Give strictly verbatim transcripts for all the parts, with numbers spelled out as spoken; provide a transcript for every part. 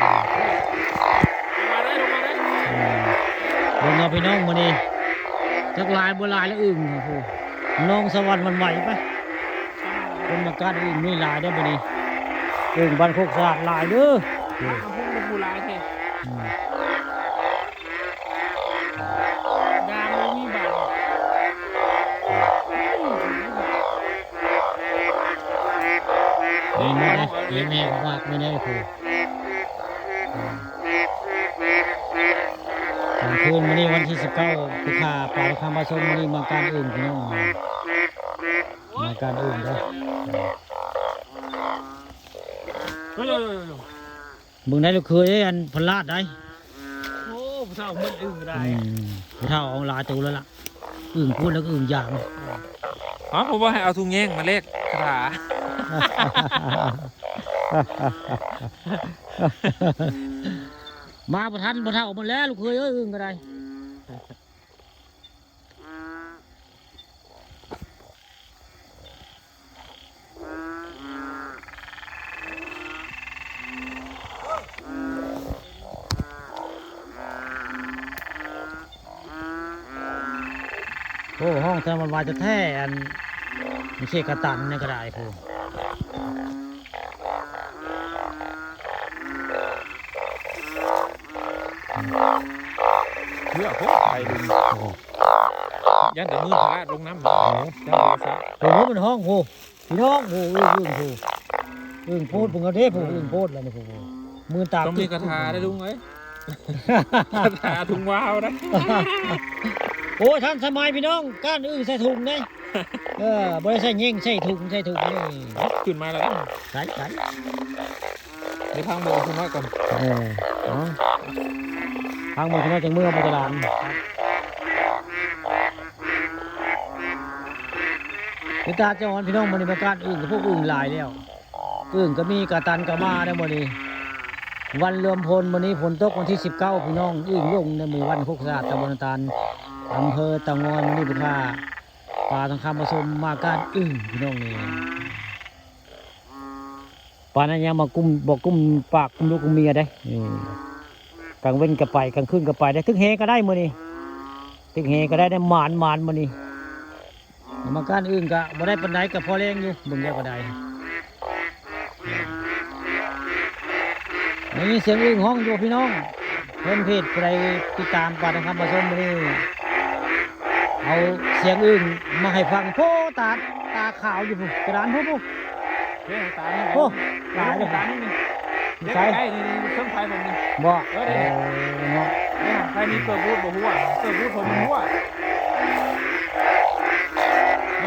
ลงมาได้ ลงมาได้ อืม เบิ่งเอาพี่น้องมื้อนี้ จักหลายบ่หลายละอึ่ง โอ้โห น้องสวรรค์หวั่นไหวไป คนมากัดอึ่งมีหลายเด้อมื้อนี้ อึ่งบ้านโคกสะอาดหลายเด้อ อ้าว พวกมันผู้หลายแท้ อืม ดามบ่มีบาด นี่มาได้ นี่แม่ก็มากไม่ได้ครู กลางคืนมื้อนี้วันที่สิบเก้า กุมภาพันธ์ ปลาคำผสมมื้อนี้มาการอื่นพี่น้อง มาการอื่นเด้อ เฮ้ย เบิ่งได้ลูกเคยเอ้ย อันพลาดได้ โอ้ ผู้เฒ่ามันอึ่งได้ อืม ผู้เฒ่าเอาหลายตัวแล้วล่ะ อึ่งพูดแล้วก็อึ่งยาง อ๋อ ผมว่าให้เอาถุงแยงมาแลกคาถา มาบ่ทัน บ่เฒ่าหมดแล้ว ลูกเคยเอ้ย อึ่งก็ได้ โอ้ ห้องแท้มันว่าจะแท้ อัน ไม่ใช่กระตันนี่ก็ได้พู้น เพื่อโพดไปดึง โอ้ ย่านแต่มือพระลงน้ำ โอ้ ย่านแต่สะ โอ้ มันห้องพู้น พี่น้องพู้น อึ่ง อึ่งพู้น อึ่งโพด เพิ่งเอาเด้พู้น อึ่งโพดแล้วนี่พู้น มือตา ต้องมี ตึก คาถาได้ลุงเอ้ย คาถาถุงวาวนะ โอ้ย ทันสมัยพี่น้อง ก้านอึ่งใส่ถุงเด้ เออ บ่ได้ใส่เย่ง ใส่ถุง ใส่ถุงนี่ ขึ้นมาแล้ว ใส่ ใส่ เดี๋ยวพังเบิ่งคุณน้อยก่อน เออ เอา พังเบิ่งคุณน้อยจังเมื่อบ่ตะหลาน ไปตาเจ้าอ่อนพี่น้อง มื้อนี้มาการอึ่งกับพวกอึ่งหลายแล้ว อึ่งก็มี กระตันก็มาได้มื้อนี้ วันรวมพลมื้อนี้ ฝนตกวันที่สิบเก้า พี่น้อง อึ่งลงในหมู่บ้านโคกสะอาด ตำบลนาตาล อำเภอเต่างอย มื้อนี้พุทธา ปลาทองคำผสมมาการอึ่งพี่น้องนี่ ปลานั้นยังมากุม บ่กุมปากกุมลูกกุมเมียได้ นี่ กลางเว็นก็ไป กลางคืนก็ไปได้ ตึกแหก็ได้มื้อนี้ ตึกแหก็ได้ ได้หมาน หมานมื้อนี้ มาการอึ่งก็บ่ได้ปานใด ก็พอแรงอยู่ เบิ่งแล้วก็ได้ ได้ยินเสียงอึ่งฮ้องอยู่พี่น้อง เพิ่นเพจผู้ใดติดตามปลาทองคำผสมมื้อนี้ เอาเสียงอึ่งมาให้ฟัง โพ ตา ตาขาวอยู่พุ้น กระดานพุ้นพุ้น เฮ้ย ตานี่ โอ้ ตายเลย ตานี่นี่ อยู่ไส ใกล้ๆ นี่ นี่ เครื่องไฟผมนี่ บ่ เออ เออ เนาะ เนี่ย ใครมีเกิดบูธบ่ฮู้อะ เกิดบูธผมมันฮู้อะ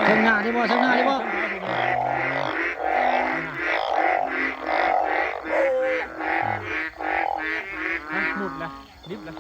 เทิงหน้านี่บ่ เทิงหน้านี่บ่ เทิงไฟผมนี่ อ่ะ หลุดละ ลิฟต์ละ